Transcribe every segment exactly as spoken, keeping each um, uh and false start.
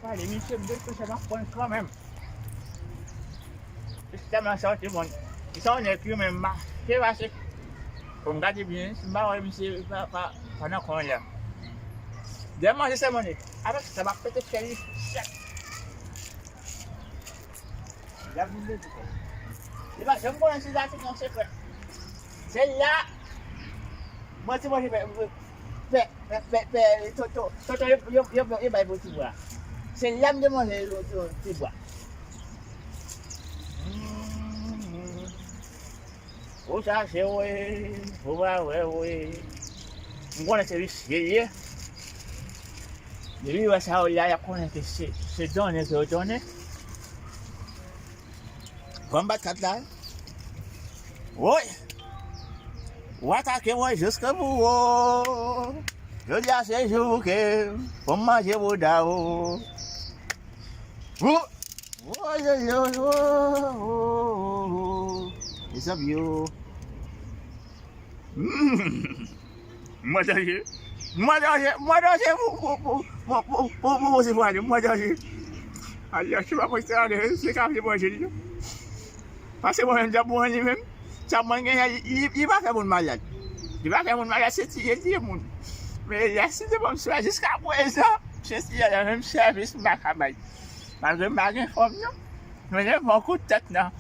Pale, misye, m te panse m ap pran kanmenm. Sistèm nan sòti, bon. Li se yon nèg ki menm mache pase. Bon, m gade byen, si m pa wè misye pa, pa, pa nan kwen la. Dèyè manje se manje. Avèk sa, m ap pete fyèl li sèk. L ap vin de tou. Li pa janm konnen si l ap fini yon sekrè. Se la, mwen ti manje pè, pè, pè, pè, pè, toto, toto, yo, yo, yo, yo bay pou ti bwa. Se la m te manje yo, yo, ti bwa. Mm. Ou chache w, ou pa wè w. M konnen se visye l ye. Depi yo wè sa yo la, y ap konnen ke se, se donnen ke yo donnen. Fò m bat kat la. Woy! Ou atake mwen jiske bouwo. Jodi a se jou ke pou m manje bouda ou. Ou Woyoyoyo. Mezanmi yo. Mm. Mwen danje. Mwen danje. Mwen danje pou, pou, pou, pou, pou, pou, pou, pou, pou, mwen danje. Alè, se pa mwen ki te ale, se ka vle manje li. Paske mwen menm, djab mwen li menm, sa mwen genyen, li, li, li pa fè moun malad. Li pa fè moun malad, se tiye, tiye moun. Men lè si te ban m swa, jiska prezan, se tiye nan menm sèvis m pa ka bay. Malgre m pa gen fòm non. Men lè m pran kout tèt nan.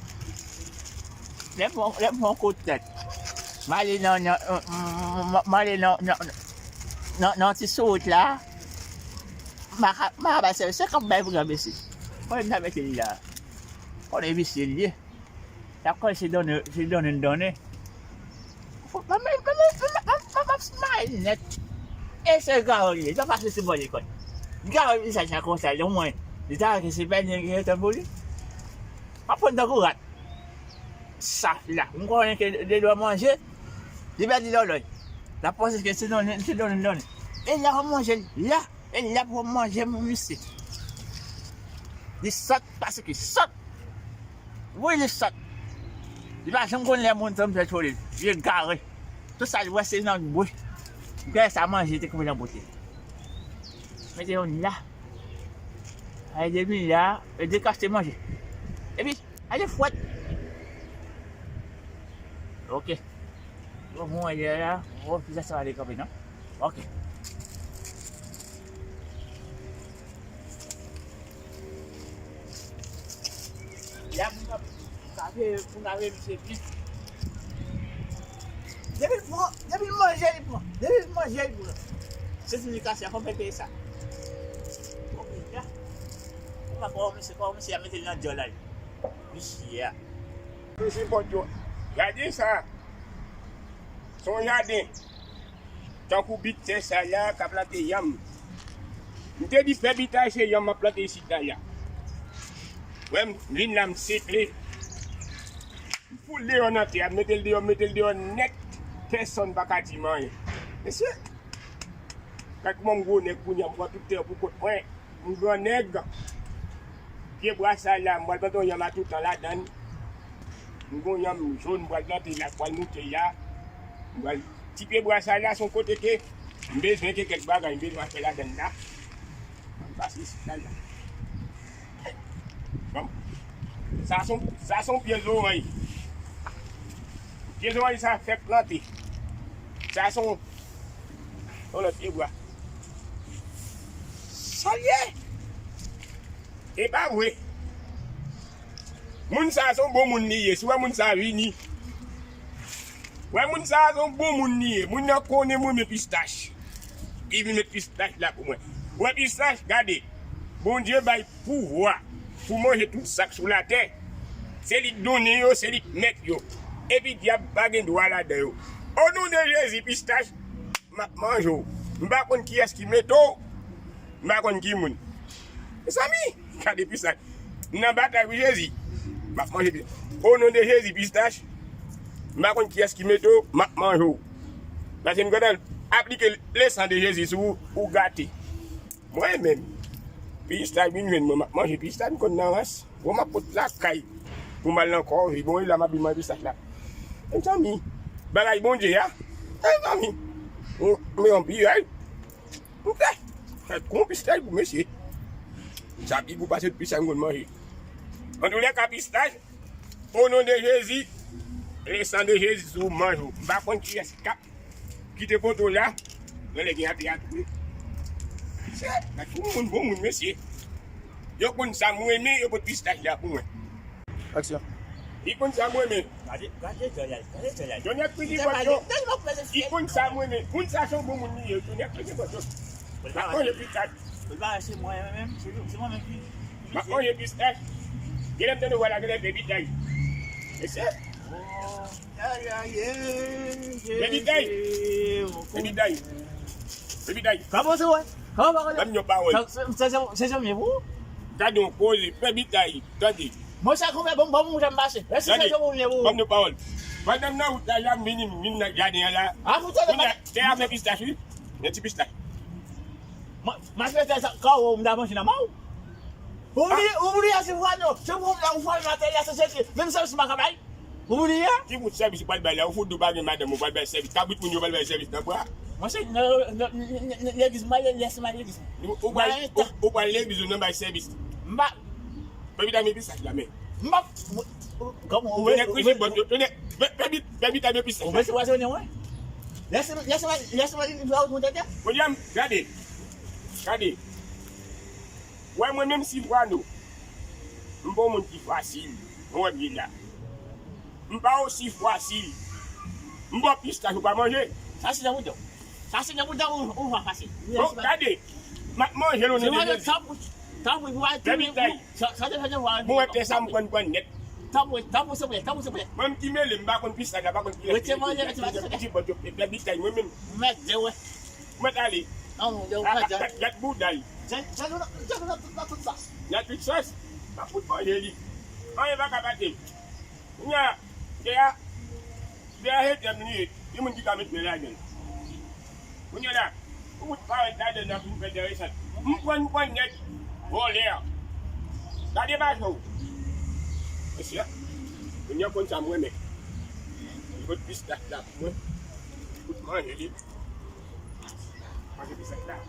Lè m pran, lè m pran kout tèt. M ale nan, nan, m, m, m, m ale nan, nan, nan, nan ti sou wout la. M pa ka, m pa ka bay sèvis. Se kòb bay pou granmesi. Konnen m ta mete li la. Konnen visye li ye. L ap kòmanse donnen, se donnen, donnen. Mwen, mwen, mwen, mwen, mwen, mwen, mwen, mwen, mwen, nèt. E se Gawon li ye, l pa pase sou bò lekòl. Gawon li sa, sa konsa, li mwen. Li ta wè ke se pèdi ki rete pou li. M ap pran tankou rat. Saf la. M konnen ke de lò manje, li pèdi lòlòy. L ap panse ke se donnen, se donnen, donnen. E la w manje l la. E la pou manje moun isi. Li sòt, paske sòt. Wi, li sòt. Li pa janm konn lè moun tann fè tchole. Li egare. Tout sa li wè se nan bouch. Gade sa manje te koupe nan bouch li. Mete yon la. Ay, depi la, e dekaste manje. Epi, ale fwèt. Ok. Bon, bon, e la, bon, pizza sa va dekanpe, non? Ok. La, moun ap, sa fè, moun ap remise byen. Depi l pran, depi l manje, li pran. Depi l manje, li pran. Se si li kase, fò m peye sa. Ok, la. Ou pa kòmanse, kòmanse a mete l nan dyòl la. Visye a. Misye pot yo. Gade sa. Se yon jaden. Tankou bit tè sa la ka plante yanm. M te di fè bit la se yanm m ap plante isit la. Wè m vin la m seple. M foule deyò nan tè a, m mete l deyò, m mete l deyò nèt. Pèsonn pa ka di m anyen. Mesye, gad kòman m gwo nèg kounye a, m pran tout tè yo pou kont mwen. M gran nèg. Pye bwa sa la, m pral plante yon yanm a toutan ladann. M gon yanm jòn, m pral plante la, pral moute la. M pral, ti pye bwa sa la, se yon kote ke m bezwen ke kèk bagay, m bezwen fè ladann la. M pase isit la, la. Bon. Sa se yon, sa se yon pye zoranj. Pye zoranj sa fèk plante. Sa se yon, yon lòt pye bwa. Sa l ye? E pa vre. Moun sa se yon bon moun li ye. Si w wè moun sa vini. Wè moun sa se yon bon moun li ye. Moun nan konnen mwen renmen pistach. Li vin met pistach la pou mwen. Wè pistach, gade. Bondye bay pouvwa pou manje tout sa k sou latè. Se li k donnen yo, se li k mèt yo. Epi dyab pa gen dwa ladan yo. O non de Jezi, pistach, m ap manje w. M pa konn kiyès ki mete w. M pa konn ki moun. Mezanmi, gade pistach. M nan batay pou Jezi. M ap manje pistach. O non de Jezi, pistach. M pa konn kiyès ki mete w, m ap manje w. Paske m gentan aplike lesan de Jezi sou ou, ou gate. Mwen menm, pistach vin jwenn mwen, m ap manje pistach, m konn nan rans. Bon, m ap pot lakay pou m al nan kò, bon, e la m ap vin manje pistach la. Mezanmi, bagay Bondye a, mezanmi, m, m yon piyay. Mwen fè, fè konpistay pou mesye. Sa pi gou pase tout pistach m konn manje. Antoulèka, pistach, o non de Jezi, le san de Jezi sou manje w. M pa konn kiyès k ap kite poto la, nan lè gen atè a tou. Se, gad yon moun, bon moun, mesye. Yo konn sa m renmen, yo pot pistach la pou mwen. Aksyon. Li konn sa m renmen. Gade, gade Jonyèl, gade Jonyèl. Jonyèl piti bòt yo. Li konn sa m renmen. Moun sa se yon bon moun li ye. Jonyèl piti bòt yo. M ap manje pistach. Poul pa se mwen menm, se nou, se mwen menm ki. M ap manje pistach. Genlè m tande w la, genlè Baby Day. Mesye. Baby Day. Baby Day. Baby Day. Kòman se wè? Kòman pa konnen? Ban m yon pawòl. Se, se, se, se janm ye pou ou? Gade yon koze, Baby Day, tande. Mwen sa konpè bon, bon, bon, janm pase. Mèsi, se janm ye pou ou? Ban m yon pawòl. Pandan m nan wout la, la, m vini, m vin nan jaden an la. A, pou tande. Kounye a, tè a fè pistach, wi. Yon ti pistach. Mwen, mwen fè tè sa, kò ou, m ta manje nan men w. Ou bliye, ou bliye se vwa nou. Se pou ou la, ou fòme materyèl, se, se, se, menm sèvis m pa ka bay. Ou bliye? Ki bout sèvis ou pral bay la? Ou fout ou pa gen madanm, ou pral bay sèvis. Kabrit moun yo pral bay sèvis nan bra. Mwen se nan, nan, nan, nan, nan legliz, mwen ale lè se mwen legliz. Ou, ou pral, ou, ou pral legliz ou nan bay sèvis. M pa. Pè Vita, men pistach la, men. M pa. Kòman ou wè? Tounen kwizi bòt yo, tounen. Pè, pè Vita, men pistach la. Ou wè se wazon, wè. Lè se, lè se, lè se mwen legliz la, ou konn tèt. Kounye a, gade. Gade. Wè mwen menm si vwa nou. M pa yon moun ki fasil. Mwen wè m ye la. M pa osi fasil. M ba w pistach ou pa manje. Sa se nan bouda. Sa se nan bouda ou, ou pa fasil. Bon, gade. M ap manje l o non de Jezi. Tanpri, tanpri, pou al tounen. Sa, sa te fè devan. Mwen wè tè sa m pran, pran nèt. Tanpri, tanpri, souple, tanpri, souple. Mwen m ki mele, m pa konn pistach la, pa konn ki lè. Rete manje, rete manje. Ti bòt yo, pè Vita, mwen menm. Mèt de wè. Mwen ale. An, de wè. Gad, gad, gad bouda l. Jan, jan nou nan, jan nou nan tout, nan tout sas. Nan tout sas. M ap fout manje li. Anyen pa ka pase. Kounye a, tè a, tè a se tè m li ye. Ki moun ki ka met men ladan l? Kounye a la, ou fout parèt ladan l, n ap vin fè enteresan. M pran, m pran nèt, vòlè. Gade pa cho. Mesye, moun yo konn sa m renmen. Li pot pistach la pou mwen. Fout manje li. Manje pistach la.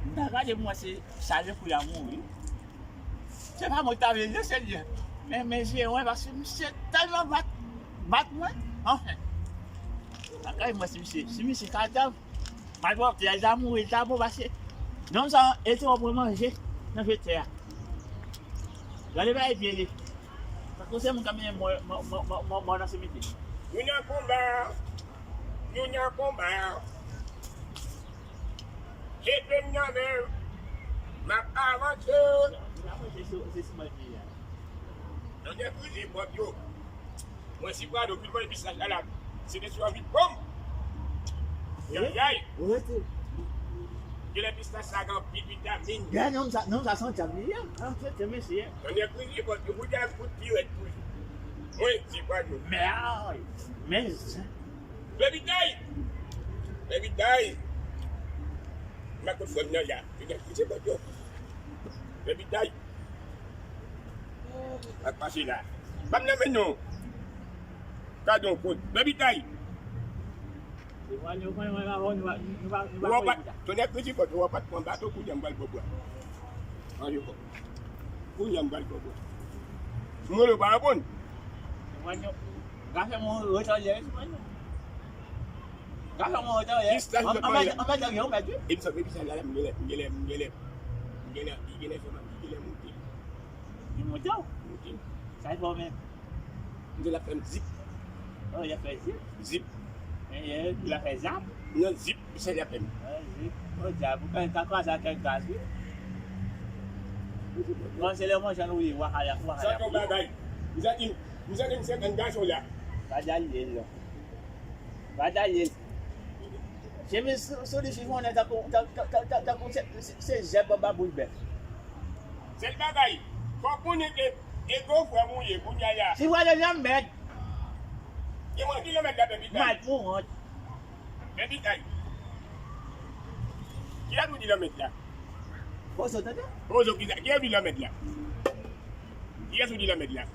M ta gade pou mwen se sa le fou a mouri. Se pa mwen ki ta vle l, se li. Men, men je wè, paske misye tèlman bat, bat mwen. Anfen. M ta gade mwen si misye, si misye kadav. Malpwòpte a, li ta mouri, li ta bon, paske nonm sa, e twòp manje nan vye tè a. Gade bagay pye li. Tankou se moun k ap mennen mò, mò, mò, mò, mò, mò nan simitye. Nou nan konba, nou nan konba. Epe m nan men m, m ap avanse. Yo te kriye pòt yo. Mwen si Prado, vin mwen pistach la la. Se te sou anvi pòm. Yayay. Genlè pistach sa gen anpil vitamin. Gade nonm sa, nonm sa se yon dyab li ye. An, se, se mesye. Yo te kriye pòt yo, pou dyab, pou tirèt pou li. Mwen si Prado. Mèy. Men. Bèbitay! Bèbitay! M ak frè m nan la. Li gen plis se bòt yo. Bèbitay! Ak pase la. Ban m nan men non. Gade yon kout. Bèbitay! Tonè kredi bòt yo, w ap pran bato kounye a m pral bò bwa. Manje kòk. Kounye a m pral bò bwa. M rele w pa reponn. Mwen yo, gafè mwen retòlè, wi, mwen yo. Gafè mwen retòlè. An, an mèt, an mèt, an mèt, wi. E m sot epi sa la, m genlè, m genlè, m genlè, m genlè, m genlè fè m, m genlè moute. Li moute w? Moute. Sa e fè w menm? M di l ap fè m zip. Oh, y ap fè zip? Zip. E, e, l ap fè zap? Non, zip, se l ap fè m. Ah, zip. Oh, dyab, ou ka, ka kwaze ak kèk gaz, wi. Bon, se lè mwen jan ou ye, wahala, wahala. Sa yon bagay. M santi, m santi m se grann gason la. Pa dal ye la. Pa dal ye. Chemiz sou, sou li chifonnè tankou, tan-, tan-, tan-, tan-, tankou se, se, se zèb anba boul bèf. Sèl bagay, fò w konnen ke e gwo frè m ou ye, kounye a la. Si w ale nan mèd. Ki moun ki nan mèd la, Bèbitay? Mèd pou wont. Bèbitay. Kiyès ou di nan mèd la? Pozo, tande? Pozo, kiyès ou di nan mèd la? Kiyès ou di nan mèd la?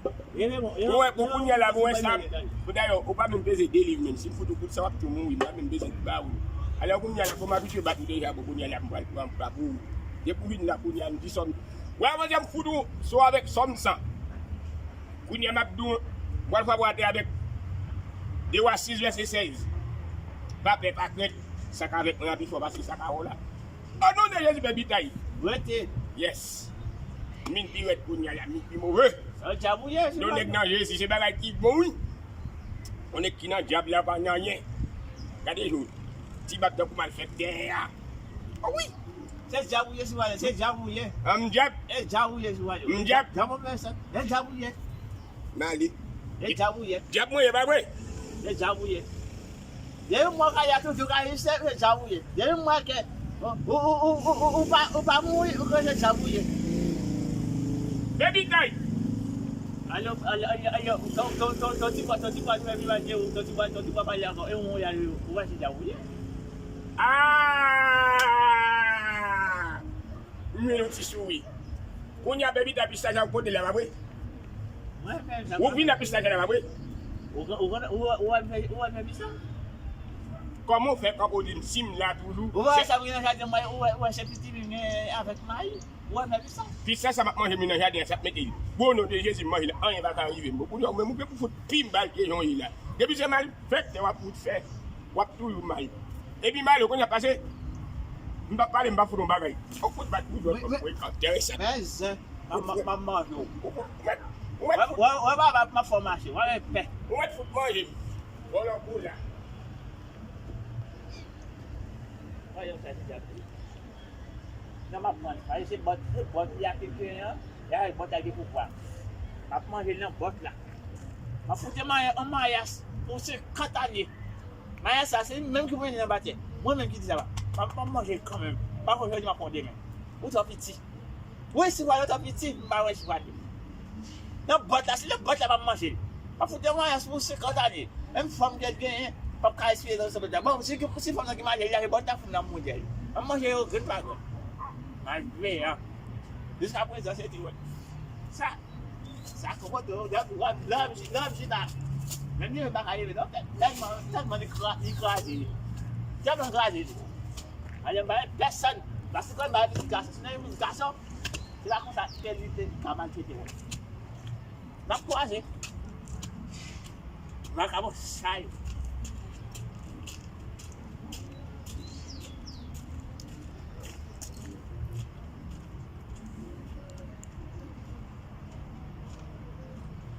Ou wè, bon, kounye a la, bon, wè sa. Bon, dayè, ou pa menm peze de liv menm. Si m fout ou kout sa, w ap tou mouri. M pa menm peze ba ou. Alò, kounye a la, bon, m abitye bat ou deja, bon, kounye a la, m pral pran pa pou ou. Depi ou vin la, kounye a, m di sòm. Wè, avan m fout ou, so avèk sòm san. Kounye a, m ap di w, m pral frape w atè avèk de Wa sis vèse sèz. Pa pè, pa krent, sa k avèk mwen an pi fò pase sa k avè w la. O non de Jezi, bèl bitay. Rete. Yes. Min pi rèd kounye a la, min pi move. Yon nèg nan Jezi, se bagay ki bon, wi. Yon nèg ki nan dyab la pa nan anyen. Gade jou. Ti bab tankou malfèktè a. O wi. Se dyab ou ye, si w ale, se dyab ou ye. An m dyab. E dyab ou ye, si w ale. M dyab. Dyab ou ye. M ale. E dyab ou ye. Dyab mwen ye, pa vre? E dyab ou ye. Depi mwen ka ya toujou ka se dyab ou ye. Depi mwen ke ou, ou, ou, ou, ou, ou pa, ou pa mouri, ou ke se dyab ou ye. Baby Tay. Alò, alò, alò, alò, ton, ton, ton, ton ti bwa, ton ti bwa, nou menm imajine ou, ton ti bwa, ton ti bwa pale ankò, e ou, ou, ou, ou wè se dyab ou ye. Ah! M jwenn yon ti souri. Kounye a, Baby Tay, pistaj la ou pote la, pa vre? Ou vin ak pistaj la, pa vre? Ou, ou, ou, ou, ou al fè, ou al fè pistaj? Kòman w fè kanpe w di m si m la toujou? Ou wè sa ki nan jaden mwen, ou wè, ou wè se piti li gen avèk mayi? Ou al fè pistaj? Pistaj sa m ap manje m nan jaden an, sa ap mete l. Bon, o non de Jezi, m manje l, anyen pa ka rive m. Bon, kounye a, ou menm ou gen pou fout pi m bal ke jan w ye la. Depi se malfektè w ap fout fè. W ap toujou mal. Epi m ale, kounye a pase, m p ap pale, m p ap fout yon bagay. Ou fout bat pou zòt, ou enterese. Men zen, m ap manje w. Ou mèt, ou mèt fout. Wè, wè, wè, m ap fè w mache, w ap pè. Ou mèt fout manje m. Vòlò kou la. Wè, yon sa se diab. Non, m ap pran li. Paske se bòt, se bòt li a ki genyen an. E avèk bòt la gen pouvwa. M ap manje l nan bòt la. M ap fout manyen an mayas pou senkant ane. Mayas sa, se li menm ki pou mennen nan batè. Mwen menm ki di sa va. M ap, m ap manje l kanmenm. Pa konn jodi m ap pran demen. Ou twò piti. Wi, si w twò piti, m pa wè si w ale. Nan bòt la, se nan bòt la m ap manje l. M ap fout manyen pou senkant ane. Menm fanm ke l genyen, p ap ka espere nan sòt la. Bon, si, si fanm nan ki mache, li lage bòt la pou m nan moudèl. M ap manje yo grenn pa grenn. Malveyan. Jiska prezan, se ti wè. Sa, sa konpòte yo, lèm, lèm, lèm, lèm, chita. Menm li menm pa ka leve, non, tèlman, tèlman li kra-, li kraze li. Tèlman kraze li. Alè, m pa wè pèsonn. Paske kòm m pa wè pitit gason, si nan yon pitit gason, se pa konsa ke li te ka maltrete mwen. N ap kwaze. Vakabon sa yo.